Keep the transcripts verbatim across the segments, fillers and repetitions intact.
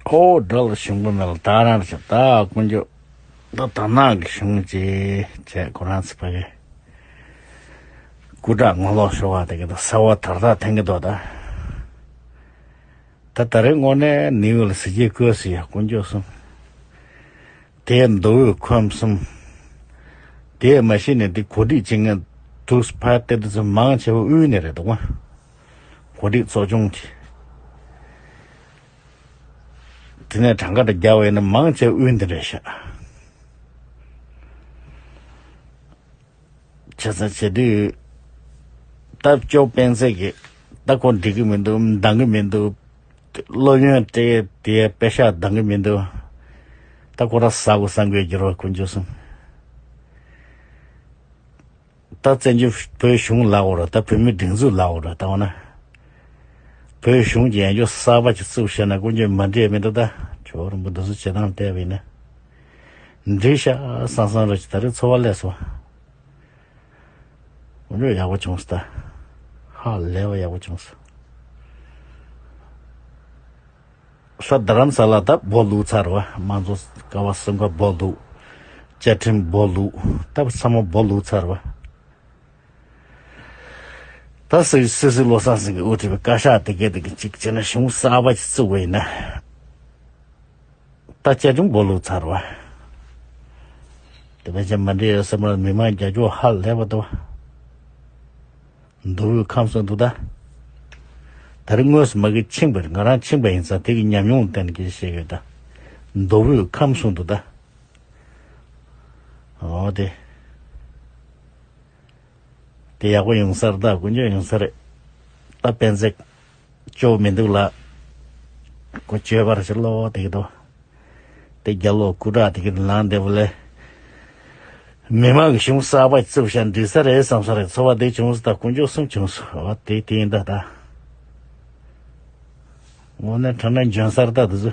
ཨོ་དགྲ་ལ་ཞུམ་པ་མེད་ལ་ད་རང་ཞིག་ད་དཀོན་མཆོག་ད་དར་ནག་གི་གཞུང་བཅས་བྱས་ཁོ་རང་ཚོ་ཕ་གི་སྐུ་དྲག་ངོ་ལོག་ཤོར་བ་དེ་གི་ད་གསར་བ་དར་ཐག་འཐེན་གི་འདུག་ད་ད་ད་རེས་དངོས་གནས་ནིའུ་ལ་གཟི་བརྗིད་བཀོད་ཟེར་ཡ་དཀོན་མཆོག་གསུམ། དེའི་མདོ་དབུས་ཁམས་གསུམ། དེས་མ་གཞི་ནས་འདི་གོ་སྒྲིག་བྱེད་མཁན་དུས་ཕར་བལྟས་དུས་ཚོད་མང་ཆེ་བ་དབུས་ནས་རེད་འདུག་ག་གོ་སྒྲིག་ཚོགས་ཆུང་གི། དེ་ནས་གྲངས་ཀ་དང་རྒྱབ་པ་ཡིན་ན་མང་ཆེ་བ་དབུས་འདི་རེད་ཤག་བྱས་ཙང་བྱེད་དུས་སྟབས་སྐྱོ་སྤེན་ཚེ་གིས་ད་ཁོ་འགྲིག་གི་མི་འདུག་འདང་གི་མི་འདུག་སློབ་ཡོན་སྤྲད་དེ་པེ་ཤག་འདང་གི་མི་འདུག་ད་ཁོ་རང་ཟ་དགོས་བསམ་གི་འགྱུར་བ་དཀོན་མཆོག་གསུམ། ད་བཙན་བྱོལ་བོད་གཞུང་ལ་འོ་ར་ད་བོད་མི་སྒྲིག་འཛུགས་ལ་འོ་ར་ད་འོ་ན། བོད་གཞུང་གི་ཡན་ཆོད་གསར་པ་ཅིག་བཙུགས་བྱས་ན་དཀོན་མཆོག་མ་འགྲིག་མི་འདུག་ད་ཇོ་བོ་རིན་པོ་འདི་ཚོ་བྱེད་སྟངས་བལྟས་པ་ཡིན་ན། འགྲིག་ཤག་བསམ་བསམ་ར་ཅིག་ད་རེས་ཚོར་བ་སླེབས་སོང་། དཀོན་མཆོག་ཡག་པོ་བྱུང་སོང་ད། ཧ་ལས་པ་ཡག་པོ་བྱུང་སོང་། ས་རྡ་རམ་ས་ལ་ད་སྦོ་ལུག་ཚར་བ་དམངས་གཙོ་ཀ་བ་སེམས་ཁ་སྦོ་ལུག་བཅའ་ཁྲིམས་སྦོ་ལུག་ད་ཚང་མ་སྦོ་ལུག་ཚར་བ། ད་སི་སི་སི་བློ་བཟང་སེང་གེ་དབུ་ཁྲིད་པའི་བཀའ་ཤག་དེ་གས་དེ་གས་གཅིག་བྱས་ན་གཞུང་གསར་པ་ཞིག་བཙུགས་པ་ཡིན་ན། ད་བཅའ་ཁྲིམས་སྦོ་ལུག་ཚར་བ། དེ་བས་ཀྱང་མ་འདྲེས་ཡོད་སེམས་ལ་མི་མང་རྒྱ་སྐྱོག་ཧ་ལས་པ་འདུག་མདོ་དབུས་ཁམས་གསུམ་དུ་ད། ད་རེས་དངོས་སུ་མ་གི་ཕྱིན་པ་རེད། ང་རང་ཕྱིན་པ་ཡིན་ཙང་དེ་གི་ཉམས་མྱོང་བསྟན་གྱི་བཤད་ཡོད་ད། མདོ་དབུས་ཁམས་གསུམ་དུ་ད། འོ་དེ། དེ་ཡག་པོ་ཡོང་ས་རེད་ད་དཀོན་མཆོག་ཡོང་ས་རེད། ད་སྤེན་ཚེ་སྐྱོ་མི་འདུག་ལ། ཁོ་སྐྱོ་བར་ཞིག་ལོ་དེ་གི་དོ། དེ་རྒྱ་ལོ་སྐུ་དྲག་དེ་གི་ལངས་བསྡད་པ་ལས། མི་མང་གི་གཞུང་གསར་པ་བཙུགས་བཞག་འགྲིག་ས་རེད་བསམ་ས་རེད་ཚོར་བ་དེ་བྱུང་སོང་ད་དཀོན་མཆོག་གསུམ་བྱུང་སོང་། འོ་དེ་དེ་ཡིན་ད་ད། དངོས་གནས་དྲང་གནས་འཇོན་ས་རེད་ད་དེ་ཚོ།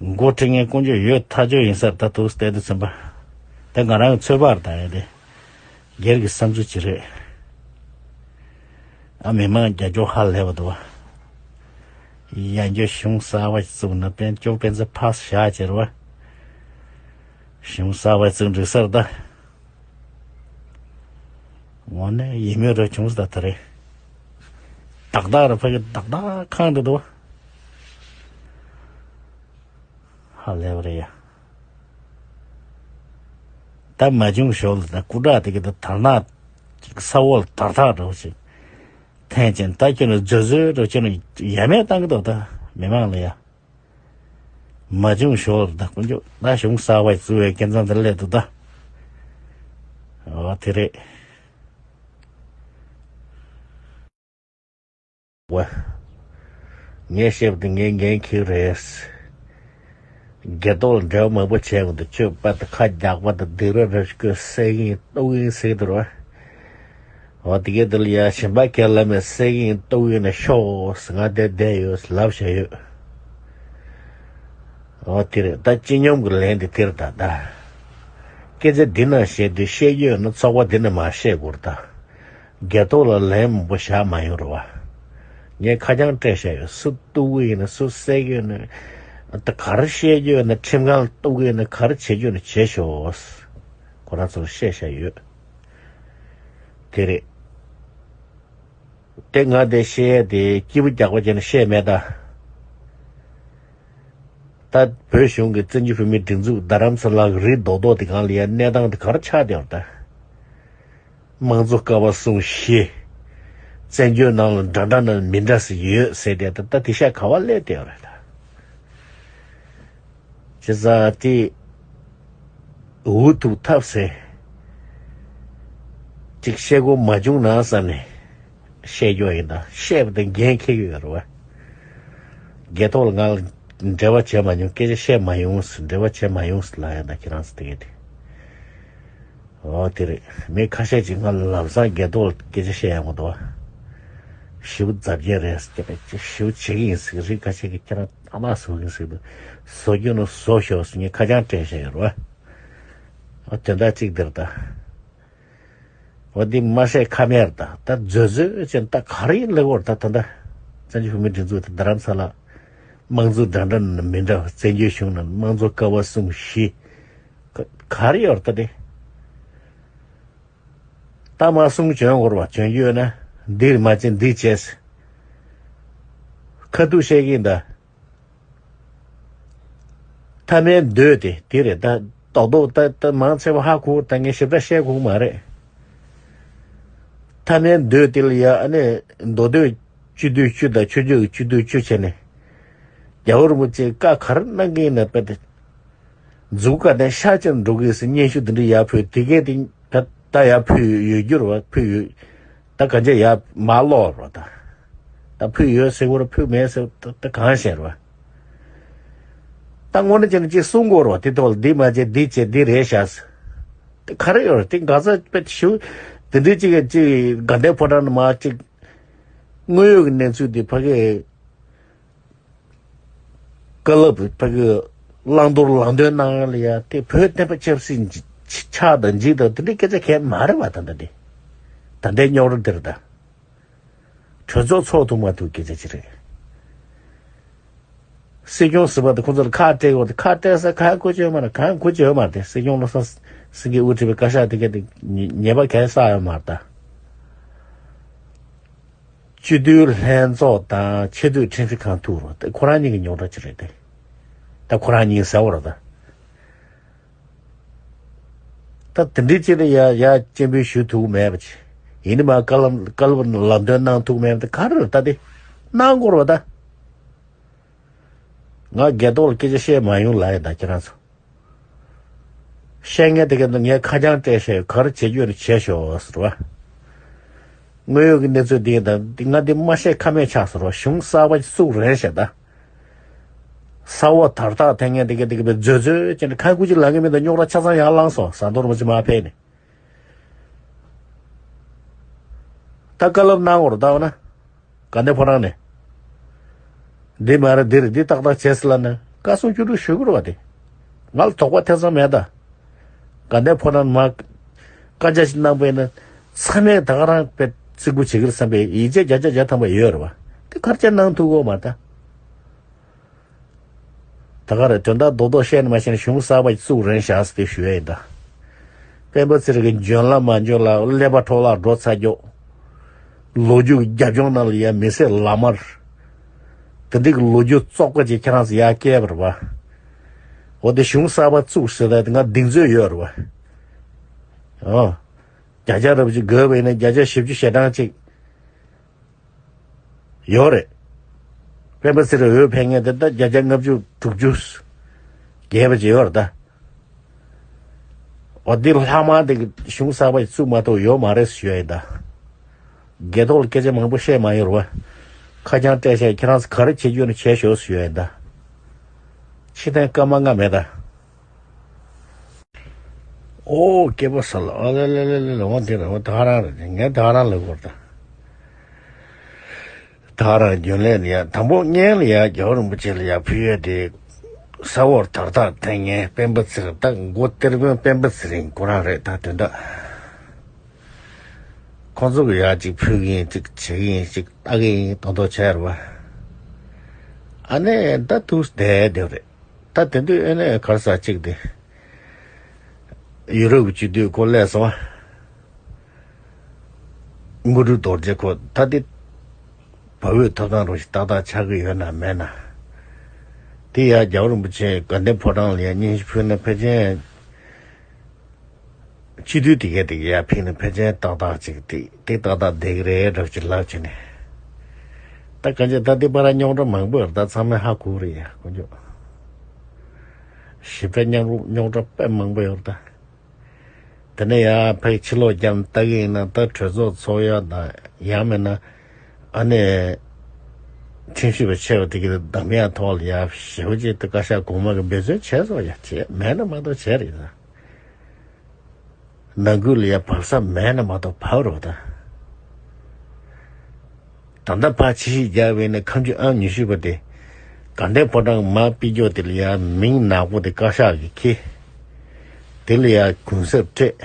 མགོ་ཁྲིད་མཁན་དཀོན་མཆོག་ཡོད་ཐག་ཆོད་ཡིན་ས་རེད་ད་དུ་བལྟས་དུས་ཚན་པ། དེ་ང་རང་གི་ཚོད་དཔག་རེད་ད་ཡ་དེ། སྒེར་གྱི་བསམ་ཚུལ་ཅིག་རེད། ཨ་མི་མང་རྒྱ་སྐྱོག་ཧ་ལས་པ་འདུག་བ། ཡང་བསྐྱར་གཞུང་གསར་པ་ཞིག་བཙུགས་ན་དཔལ་སྐྱོབ་དཔལ་འཛིན་ཕར་བཞག་ཅེར་བ། གཞུང་གསར་པ་བཙུགས་འགྲིག་ས་རེད་ད། དངོས་གནས་ཡིད་སྨོན་རེ་བྱུང་ས་ད་ད་རེད། ཏག་ཏག་རེད་ཕ་གི་ཏག་ཏག་ཁང་དུ་འདུག་བ། ཧ་ལས་པ་རེད་ཡ། ད་མ་བྱུང་ཞོར་ལ་ད་སྐུ་དྲག་དེ་གི་ད་དར་ནག་ཅིག་ས་འོག་ལ་དར་ཐག་འགྲོ་ཞིག་འཐེན་ཅིང་ད་ཁྱོད་ནི་འཛོལ་འཛོལ་འགྲོ་ཁྱོད་ནི་ཡ་མེད་བཏང་གི་འདུག་ད་མི་མང་ལ་ཡ། མ་བྱུང་ཞོར་ལ་ད་དཀོན་མཆོག་ད་གཞུང་གསར་པ་བཙུགས་པའི་ཁྱེད་ཚང་དེ་སླེབས་འདུག་ད། འོ་དེ་རེད། བ། ངས་བཤད་པ་དེ་ངའི་འགན་འཁྱེར་རེད། སྒེར་ཐོག་ལ་འབྲེལ་བ་མང་པོ་བྱས་ཡོང་དུས་ཁྱོད་པ་དང་ཁ་རྒྱག་པ་དང་སྡིགས་ར་ར་ཞིག་གོ་སེ་གིན་ཏོག་གིན་ཟེར་གི་འདུག་ར། འོ་དེ་གའི་འདི་ལ་ཡ་ཞིམ་པ་ཁས་ལ་མེད་སེ་གིན་ཏོག་གིན་ན་ཤོག་ང་བསྡད་བསྡད་ཡོད་ལབ་བྱས་ཡོད། འོ་དེ་རེད་ད་སྤྱི་སྙོམས་ཀྱི་ལན་དེ་དེར་ད་ད། སྐད་ཆ་འདི་ན་བཤད་དུས་བཤད་རྒྱུ་ཡོད་ན་ཚོགས་པ་འདི་ན་མ་བཤད་དགོས་རེད་ད། སྒེར་ཐོག་ལ་ལན་མང་པོ་བཞག་མ་ཡོང་རེད་བ། ངས་ཁ་རྐྱང་སྤྲད་བཞག་ཡོད། སུ་གཏུག་གི་ཡིན་ན་སུ་བསད་ཀྱི་ཡོད་ན། ད་ག་རེ་བཤད་རྒྱུ་ཡོད་ན་ཁྲིམས་ཁང་ལ་གཏུག་གི་ཡོད་ན་ག་རེ་བྱེད་རྒྱུ་ཡོད་ན་བྱེད་ཤོག་ཁོ་རང་ཚོར་བཤད་བཞག་ཡོད། དེ་རེད། དེ་ང་དེ་བཤད་ཡས་དེ་སྐྱིད་པོ་རྒྱག་པ་བྱས་ན་བཤད་མེད་ད། ད་བོད་གཞུང་གི་བཙན་བྱོལ་བོད་མིའི་སྒྲིག་འཛུགས་རྡ་རམ་ས་ལ་གི་རི་རྡོག་རྡོག་དེ་སྒང་ལ་ཡ་གནས་སྟངས་དེ་ག་རེ་ཆགས་བསྡད་ཡོད་ད། དམངས་གཙོ་ཀ་བ་སྲུང་བཞི། བཙན་བྱོལ་ནང་ལ་འདྲ་འདྲ་ན་མི་འདྲ་ཟེར་ཡོད་ཟེར་དེ་ད་ད་དེ་ཤ་ག་བ་སླེབས་བསྡད་ཡོད་རེད་ད། བྱས་ཙང་དེ་འུ་ཐུག་ཐབས་ཟེར། ཅིག་བཤད་དགོས་མ་བྱུང་ན་བསམ་ནས་བཤད་རྒྱུ་ཡིན་ད་བཤད་པ་དེ་འགན་འཁྱེར་གྱི་ཡོད་རེད་བ། སྒེར་ཐོག་ལ་ང་ལ་འབྲེལ་བ་བྱས་མ་མྱོང་སྐད་ཆ་བཤད་མ་ཡོང་ཟེར་འབྲེལ་བ་བྱས་མ་ཡོང་ཟེར་ལབ་ཡ་ད་ཁྱེད་རང་ཚོ་དེ་གས་དེ། འོ་དེ་རེད། མི་ཁ་ཤས་ཅིག་ང་ལ་ལམ་སང་སྒེར་ཐོག་ལ་སྐད་ཆ་བཤད་ཡག་མི་འདུག་བ། ཞེ་པོ་འཛབ་རྒྱས་རེད་ཟེར་གྱི་རེད་ཅེས་ཞེ་པོ་བྱེད་ཀྱི་ཡིན་ཟེར་གྱི་རེད། ཁ་ཤས་ཀྱིས་ཁྱེད་རང་ཨ་མ་བཟོ་གི་ཟེར་གྱི་འདུག་བཟོ་རྒྱུ་ནི་བཟོ་ཤོག་ཟེར་ངས་ཁ་བྱང་སྤྲད་བཞག་ཡོད་རེད་བ། འོ་དོན་དག་གཅིག་འདིར་ད། འོ་འདི་མ་བཤད་ཁ་མེད་རེད་ད། ད་མཛོད་མཛོད་ཅན་ད་ག་རེ་ཡིན་ལེ་གོ་རེད་ད་ད་ད། བཙན་བྱོལ་བོད་མིའི་སྒྲིག་འཛུགས་དེ་རྡ་རམ་ས་ལ། དམངས་གཙོ་འདྲ་འདྲ་ནི་མི་འདྲ་བ། བཙན་བྱོལ་གཞུང་ནང་དམངས་གཙོ་ཀ་བ་གསུམ་བཞི་ག་ག་རེ་ཡོད་རེད་ད་དེ། ད་མ་གསུང་བྱོན་དགོས་རེད་བ། བྱོན་རྒྱུ་ཡོད་ན་འདིར་མ་བྱེད་འདི་བྱེད་ཟེར། ཁ་ཐུག་བཤད་ཀྱིན་གདའ། མཐའ་མའི་མདོ་དེ་དེ་རེད་ད། རྡོག་རྡོག་ད་ད་མང་ཆེ་བ་ཧ་གོ། ད་ངས་ཞིབ་ཕྲ་བཤད་དགོས་མ་རེད། མཐའ་མའི་མདོ་དེ་ལ་ཡ་ཨ་ནི་མདོ་སྟོད་སྤྱི་འཐུས་བཅུ་དང་ཆོས་རྒྱུད་ཀྱི་སྤྱི་འཐུས་བཅུ་བྱས་ནས། རྒྱལ་བ་རིན་པོ་ཆེ་བཀའ་ག་རེ་གནང་གི་ཡིན་ན་དཔེ་དེ། མཛུབ་དཀར་ནས་ཤ་ཅན་འགྲོ་གི་ཟེར་སྙན་ཞུ་འདི་འདྲ་ཡར་ཕུལ། དེ་གས་དེ་ད་ད་ཡར་ཕུལ་ཡོད་རྒྱུ་རེད་བ། ཕུལ་ཡོད། ད་གང་ཅི་ཡར་མར་ལོག་རོགས་ད། ད་ཕུལ་ཡོད་ཟེར་བོར་ཕུལ་མེད་ཟེར་ད་ད་གང་ཤེས་རོགས། ད་དངོས་གནས་བྱས་ན་ཅིག་གསུང་དགོས་རོགས། དེ་ཐོག་ལ་འདི་མ་བྱེད་འདི་བྱེད་འདི་རེད་ཤག་ཟེར། དེ་ག་རེ་ཡོད་རེད། དེ་ག་ཚ་དཔེ་ཞུ། དེ་འདྲའི་ཅིག་ཅིག་དགའ་ལྡན་ཕོ་བྲང་ནས་མར་ཅིག་དངོས་ཡོད་ཀྱི་གནས་ཚུལ་དེ་ཕ་གིའི་བཀའ་སློབ་ཕ་གི་བླང་དོར་ལམ་སྟོན་གནང་ཡ་ལ་ཡ་དེ་བོད་བསྟན་པ་ཆབ་སྲིད་ཆགས་དང་འཇིག་དང་དེ་འདྲའི་སྐད་ཆ་གང་ཡང་མ་རེད་བ། ད་ལྟ་དེ་ད་ལྟའི་རྙོག་དྲ་འདིར་ད་གྲོས་ཚོགས་ཚོགས་ཐུབ་མ་ཐུབ་སྐད་ཆ་ཅི་རེད། སྲིད་སྐྱོང་ཟེར་བ་དེ་ཁོང་ཚོ་ལ་ཁག་སྤྲད་ཡོད་དེ། ཁག་སྤྲད་ས་གང་ཡང་གོ་ཆོད་མ་རེད། གང་ཡང་གོ་ཆོད་མ་རེད། དེ་སྲིད་སྐྱོང་བློ་བཟང་སེང་གེ་དབུ་ཁྲིད་པའི་བཀའ་ཤག་དེ་ག་དེ་ཉེས་པ་གང་ཡང་བསགས་ཡོད་མ་རེད་ད། སྤྱི་འཐུས་ལྷན་ཚོགས་དང་ཆེས་མཐོའི་ཁྲིམས་ཞིབ་ཁང་ཐུག་རོགས་དེ་ཁོ་རང་གཉིས་ཀྱི་རྙོག་དྲ་ཅིག་རེད་དེ། ད་ཁོ་རང་གཉིས་ཟེར་བ་རེད་ད། ད་དེ་འདྲའི་ཅིག་ལ་ཡ་ཡ་སྤྱན་འབུལ་ཞུ་ཐུབ་མེད་པ་ཅིག་ཡིན་ནི་མ། བཀའ་སློབ་བཀའ་སློབ་ལམ་སྟོན་གནང་ཐུབ་མེད་པ་དེ་ག་རེ་རེད་ད། དེ་གནང་དགོས་རེད་ད། ང་སྒེར་ཐོག་ལ་སྐད་ཆ་བཤད་མ་ཡོང་ལབ་ཡ་ད་ཁྱེད་རང་ཚོ། བཤད་མཁན་དེ་ག་ངས་ཁ་བྱང་སྤྲད་བཤད། ག་རེ་བྱེད་རྒྱུ་ཡིན་ན་བྱས་ཤོག་ཟེར་བ། དངོས་ཡོད་ཀྱི་གནས་ཚུལ་འདི་ཡིན་ད། འདི་ང་འདི་མ་བཤད་ཁ་མེད་ཆགས་ཟེར་བ། གཞུང་གསར་པ་ཞིག་བཙུགས་རན་བཤད་ད། ས་འོག་དར་ཐག་འཐེན་མཁན་དེ་ག་དེ་ག་བའི་མཛོད་མཛོད་ཅན་ཁ་ཁུ་ཅིག་ལང་གི་མི་འདུག་རྙོག་དྲ་ཆ་ཚང་ཡར་ལངས་སོང་། ཟམ་གདོང་རིན་པོ་ཆེ་མར་ཕེབས་ནས། ད་བཀའ་སློབ་གནང་བར་ལྟ་བ་ན། དགའ་ལྡན་ཕོ་བྲང་ནས། འདི་མ་རེད་འདི་རེད་འདི་ཏག་ཏག་བྱས་ཟེར་ལབ་ན་བཀའ་གསུང་བཅུ་དྲུག་ཞུ་དགོས་རེད་བ། དེ་ང་ལ་དོགས་པ་ཐེ་ཚོམ་མེད་ད། དགའ་ལྡན་ཕོ་བྲང་མ་བཀའ་རྒྱ་ཞིག་གནང་པས་ན་ཚང་མས་ད་ག་རང་དཔེ་བརྩི་བཀུར་བྱེད་ཀྱི་རེད་བསམ་པའི་ཡིད་ཆེས་བརྒྱ་ཆ་བརྒྱ་ཐམ་པ་ཡོད་རེད་བ། དེ་ག་རེ་བྱས་གནང་ཐུབ་ཀྱི་ཡོད་མ་རེད་ད། ད་ག་རེ་དོན་དག་རྡོག་རྡོག་བཤད་ནས་མ་བཤད་ནས་གཞུང་གསར་པ་ཞིག་བཙུགས་རན་བཞག་ཟེར་ཏེ་ཞུ་ཡ་ཡིན་ད། སྤེན་པ་ཚེ་རིང་གི་འཇོན་ལ་མ་འཇོན་ལ་ཀླད་པ་འཕྲོ་བརླག་འགྲོ་ཚར་རྒྱུ། ལོ་རྒྱུས་ཀྱི་རྒྱབ་ལྗོངས་ནང་ལ་ཡ་མི་སེར་ལག་དམར། དེ་འདྲའི་གི་ལོ་རྒྱུས་བཙོག་པ་ཅིག་ཁྱེད་རང་ཚོ་ཡར་བསྐྱལ་བ་རེད་བ། འོ་དེ་གཞུང་གསར་པ་བཙུགས་ཟེར་ད་དེ་ང་གདེང་ཚོད་ཡོད་རེད་བ། ཨོ། བརྒྱ་ཆ་རབ་ཅིག་དགོས་པ་ཡིན་ན་བརྒྱ་ཆ་བཞི་བཅུ་ཞེ་གྲངས་ཅིག་ཡོད་རེད། སྤེན་པ་ཚེ་རིང་འོས་འཕེན་མཁན་དེ་ད་བརྒྱ་ཆ་ལྔ་བཅུ་དྲུག་ཅུ་བརྒལ་བ་ཅིག་ཡོད་རེད་ད། འོ་འདི་ལྷག་མ་དེ་གི་གཞུང་གསར་པ་ཞིག་བཙུགས་མ་གཏོགས་ཡོད་མ་རེད་ཞུ་ཡ་ཡིན་ད། སྒེར་ཐོག་ལ་སྐད་ཆ་མང་པོ་བཤད་མ་ཡོང་རུང་། ཁ་བྱང་སྤྲད་བཤད། ཁྱེད་རང་ཚོ་ག་རེ་བྱེད་རྒྱུ་ཡིན་ན་བྱས་ཤོག་ཞུ་ཡ་ཡིན་ད། ཕྱི་ཐེངས་སྐར་མ་ལྔ་མེད་ད། ཨོ་སྐྱེས་པ་ས་ལ་ཨ་ལེ་ལེ་ལེ་ལེ་ལེ། འོ་འདི་རེད། འོ་ད་ག་རང་རེད། ངས་ད་ག་རང་ལབ་དགོས་རེད་ད། ད་ག་རང་རྒྱུན་ལས་ལ་ཡ་དང་པོ་སྔོན་ལ་ཡ་རྒྱལ་བ་རིན་པོ་ཆེ་ལ་ཡ་ཕུལ་ཡ་དེ། ས་འོག་དར་ཐག་འཐེན་མཁན་སྤེན་པ་ཚེ་རིང་ད་མགོ་གཏེར་དཔོན་སྤེན་པ་ཚེ་རིང་ཁོ་རང་རེད་ད། དོན་དག་ཁོང་ཚོ་གི་ཡ་གཅིག་ཕུལ་གི་ཡིན། གཅིག་བྱེད་གི་ཡིན། གཅིག་ལྟ་གི་ཡིན། དོན་དག་བྱས་རེད་བ། ཨ་ནི་ད་ཐུགས་བདེ་བདེ་རེད། ད་དེ་དུས་ཨེ་ནས་གར་ས་གཅིག་དེ། ཡུ་རོབ་ཀྱི་སྤྱི་འཐུས་ཁོ་སླེབས་སོང་། དངོས་གྲུབ་རྡོ་རྗེ་ཁོ་ད་དེ། བལ་པོའི་ཐོབ་ཐང་རུ་ཞིག་ཏག་ཏག་ཆགས་ཀྱི་ཡོད་ན་མེད་ན། དེ་ཡ་རྒྱལ་བ་རིན་པོ་ཆེ་དགའ་ལྡན་ཕོ་བྲང་ལ་ཡ་སྙན་ཞུ་ཕུལ་ན་ཕལ་ཆེར། སྤྱི་འཐུས་དེ་གས་དེ་གས་ཡར་ཕེབས་ནས་ཕལ་ཆེར་ཏག་ཏག་ཅིག་དེ་དེ་ཏག་ཏག་བསྡད་ཀྱི་རེད་འདྲ་ཅིག་ལབ་བྱས་ནས། ད་གང་ཅི་ད་དེ་བར་རྙོག་དྲ་མང་པོ་ཡོད་རེད་ད། ཚང་མས་ཧ་གོ་རེད་ཡ་དཀོན་མཆོག་ཞིབ་ཕྲ་རྙོག་རྙོག་དྲ་དཔེ་མང་པོ་ཡོད་རེད་ད། དེ་ནས་ཡང་ཕ་གི་ཕྱི་ལོགས་རྒྱབ་ལྟ་གི་ཡིན་ན་ད་གྲོས་ཚོགས་ཚོགས་ཡ་དང་ཡང་མིན་ན་ཨ་ནི་ཁྲིམས་ཞིབ་པ་ཆེ་བ་དེ་གི་གདམ་ཡ་ཐོག་ལ་ཡ་ཞེ་པོ་ཅིག་ད་བཀའ་ཤག་གོང་མ་གི་འབད་བརྩོན་བྱས་སོང་ཡ། བྱས་མེད་ན་མ་གཏོགས་བྱས་རེད་ད། ནང་ཁུལ་ལ་ཡ་བབས་ས་མེད་ན་མ་གཏོགས་བབས་རོགས་ད། ད་ལྟ་ཕར་ཕྱི་བཤིག་རྒྱག་པས་ནི་ཁ་མཆུ་ཨང་ཉི་ཤུ་པ་དེ། དགའ་ལྡན་ཕོ་བྲང་མར་ཕུད་རྒྱུ་དེ་ལ་ཡ་མིང་ནག་པོ་དེ་བཀའ་ཤག་གིས་འཁྱེར། དེ་ལ་ཡ་གུན་གསབ་སྤྲད།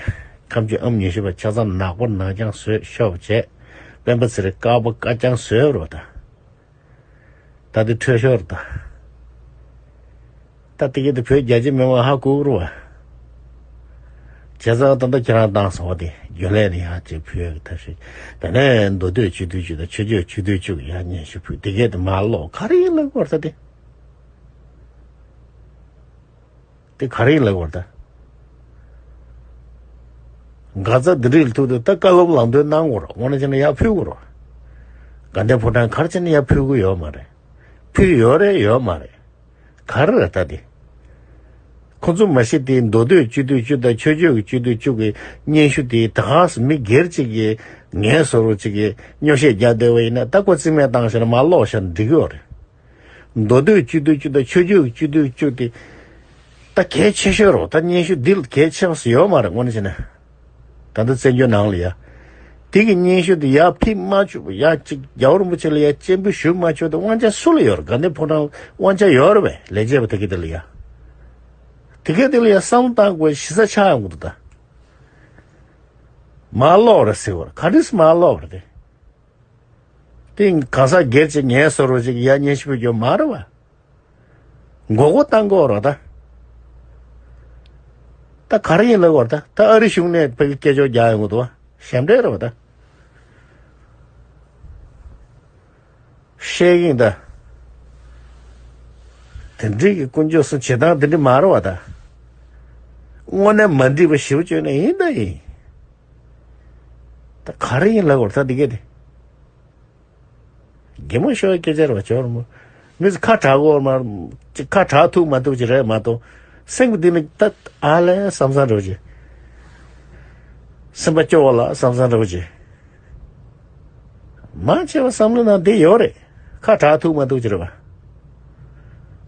ཁ་མཆུ་ཨང་ཉི་ཤུ་པ་ཆ་ཚང་ནག་པོ་ནག་རྐྱང་བཟོས་ཤོག་བྱས། སྤེན་པ་ཚེ་རིང་དཀར་པོ་དཀར་རྐྱང་བཟོས་རོགས་ད། ད་དེ་འཕྲོད་ཤོར་ད། ད་དེ་གི་དེ་བོད་རྒྱ་ཆེ་མི་མང་ཧ་གོ་གི་རེད་བ། བྱས་ཙང་ད་ལྟ་ཁྱེད་རང་བཏང་སོང་བ་དེ་རྒྱུན་ལས་ནི་ཡང་ཅིག་བོད་ཀྱི་ཐབས་ཤེས། དེ་ནས་མདོ་སྟོད་སྤྱི་འཐུས་གཅིག་དང་ཆོས་རྒྱུད་སྤྱི་འཐུས་གཅིག་ཡང་སྙན་ཞུ་ཕུལ། དེ་གས་དེ་མ་ལོག་ག་རེ་ཡིན་ལབ་དགོས་རེད་ད་དེ། དེ་ག་རེ་ཡིན་ལབ་དགོས་རེད་ད། ག་ཚ་འདི་འདྲའི་ཐུག་དུས་ད་བཀའ་སློབ་ལམ་སྟོན་གནང་དགོས་རེད། དངོས་གནས་བྱས་ན་ཡར་ཕུལ་དགོས་རེད། དགའ་ལྡན་ཕོ་བྲང་ག་རེ་བྱས་ན་ཡར་ཕུལ་གི་ཡོད་མ་རེད། ཕུལ་ཡོད་རེད་ཡོད་མ་རེད། ག་རེ་རེད་ད་དེ། ཁོ་ཚོ་མ་གཞི་དེ་མདོ་སྟོད་སྤྱི་འཐུས་བཅུ་དང་ཆོས་རྒྱུད་ཀྱི་སྤྱི་འཐུས་བཅུ་གི་སྙན་ཞུ་དེ་ད་ག་སེ་མི་སྒེར་གཅིག་གིས་ངའི་བཟོ་འདྲ་གཅིག་གིས་སྨྱོ་བཤད་རྒྱག་བསྡད་པ་ཡིན་ན་ད་ཁོ་རྩིས་མེད་བཏང་བཞག་ན་མ་ཀློག་བཞག་ན་འགྲིག་གི་ཡོད་རེད། མདོ་སྟོད་སྤྱི་འཐུས་བཅུ་དང་ཆོས་རྒྱུད་ཀྱི་སྤྱི་འཐུས་བཅུ་དེ་ད་གལ་ཆེ་ཤོས་རེད། ད་སྙན་ཞུ་འདི་ལ་གལ་ཆེ་བ་ཞིག་ཡོད་མ་རེད་དངོས་གནས་བྱས་ན། ད་ལྟ་བཙན་བྱོལ་ནང་ལ་ཡ། དེ་གི་སྙན་ཞུ་དེ་ཡར་ཕུལ་མ་ཆོག་པ། ཡ་གཅིག་རྒྱལ་བ་རིན་པོ་ཆེ་ལ་ཡ་སྤྱན་འབུལ་ཞུ་མ་ཆོག་དེ་དབང་ཆ་སུ་ལ་ཡོད་རེད། དགའ་ལྡན་ཕོ་བྲང་དབང་ཆ་ཡོད་རེད་པས། ལས་བྱེད་པ་དེ་གི་དེ་ལ་ཡ། དེ་གི་དེ་ལ་ཡ་བསམ་བློ་བཏང་དགོས་གཞི་རྩ་ཆགས་ཡོང་གི་འདུག་ད། མ་ཀློག་རེད་ཟེར་བ་རེད། ག་འདྲས་མ་ཀློག་རེད་དེ། དེ་གང་ཟག་སྒེར་གྱི་ངལ་གསོ་རོགས་ཅིག་ཡར་སྙན་ཞུ་ཕུལ་རྒྱུ་མ་རེད་བ། མགོ་སྐོར་བཏང་དགོས་རེད་ད། ད་ག་རེ་ཡིན་ལབ་དགོས་རེད་ད། ད་ཨ་རི་གཞུང་ནས་ཕ་གི་སྐད་ཅོར་རྒྱག་ཡོང་གི་འདུག་བ། ཞབས་འདྲེན་རེད་བ་ད། བཤད་ཀྱིན་ད། དེ་འདྲའི་གི་དཀོན་མཆོག་གསུམ་བྱེད་སྟངས་དེ་འདྲ་མ་རེད་བ་ད། དངོས་གནས་མ་འགྲིག་པ་ཞེ་པོ་བྱུང་ན་ཡིན་ད་ཡིན། ད་ག་རེ་ཡིན་ལབ་དགོས་རེད་ད་འདི་གས་དེ། གད་མོ་ཤོར་བའི་སྐད་ཆ་རེད་བ། ཇོ་རིན་པོ། མི་ཚོ་ཁ་གྲག་གོ་མ། ཁ་གྲག་ཐུབ་མ་ཐུབ་ཅིག་རེད་མ་གཏོགས། སེམས་ཀྱི་གཏིང་ནས་ད་ཨ་ལས་བསམ་བསམ་རེད་བ་ཅིག་སེམས་པ་སྐྱོ་བ་ལ་བསམ་བསམ་རེད་བ་ཅིག་མང་ཆེ་བ་བསམ་བློ་ནང་བསྡད་ཡོད་རེད། ཁ་གྲག་ཐུབ་མ་ཐུབ་ཅིག་རེད་བ།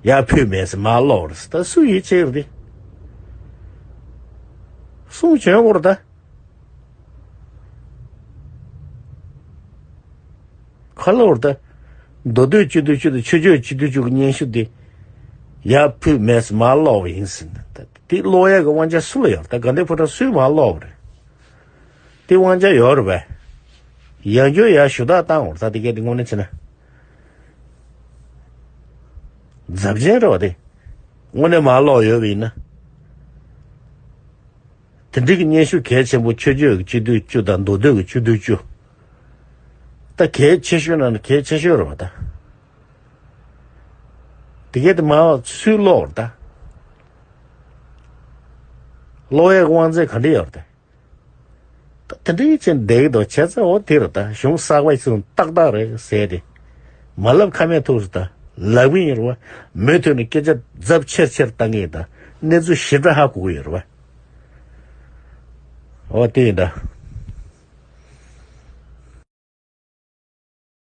ཡར་ཕུལ་མེད་ཟེར་མར་ཀློག་རེད་ཟེར། ད་སུ་ཡིད་ཆེས་རེད་དེ། གསུང་བྱོན་དགོས་རེད་ད། ཁ་ལོ་བར་ད། མདོ་སྟོད་སྤྱི་འཐུས་བཅུ་དང་ཆོས་རྒྱུད་སྤྱི་འཐུས་བཅུ་གི་སྙན་ཞུ་དེ། ཡར་ཕུལ་མེད་ཟེར་མར་ཀློག་པ་ཡིན་ཟེར། ད་དེ་ཀློག་ཡག་གི་དབང་ཆ་སུ་ལ་ཡོད། ད་དགའ་ལྡན་ཕོ་བྲང་སུས་མར་ཀློག་པ་རེད། དེ་དབང་ཆ་ཡོད་རེད་པས། ཡང་བསྐྱར་ཡར་ཞུ་དག་བཏང་བར་ད་དེ་གས་དེ་དངོས་གནས་བྱས་ན། རྫབ་ཆེན་རེད་བ་དེ། དངོས་གནས་མར་ཀློག་ཡོད་པ་ཡིན་ན། དེ་འདྲའི་གི་སྙན་ཞུ་གལ་ཆེན་པོ་ཆོས་རྒྱུད་ཀྱི་སྤྱི་འཐུས་བཅུ་དང་མདོ་སྟོད་ཀྱི་སྤྱི་འཐུས་བཅུ། ད་གལ་ཆེ་ཤོས་ནང་ནས་གལ་ཆེ་ཤོས་རེད་བ་ད། དེ་གས་དེ་མར་སུས་ཀློག་རེད་ད། ཀློག་ཡས་དབང་ཚད་ག་འདྲ་ཡོད་རེད་ད། ད་དེ་འདྲའི་ཅན་བསྡད་ཀྱི་འདུག་བྱས་ཙང་འོ་དེ་རེད་ད། གཞུང་གསར་པ་ཞིག་ཏག་ཏག་རེད་ཟེར་ཏེ། མ་ལབ་ཁ་མེད་ཐུག་རེད་ད། ལབ་གི་ཡིན་རེད་བ། མུ་མཐུད་ནས་སྐད་ཆ་རྫབ་ཆེར་ཆེར་བཏང་གི་ཡིན་ད། གནས་ཚུལ་ཞིབ་ཕྲ་ཧ་གོ་གི་ཡོད་རེད་བ། འོ་དེ་ཡིན་ད།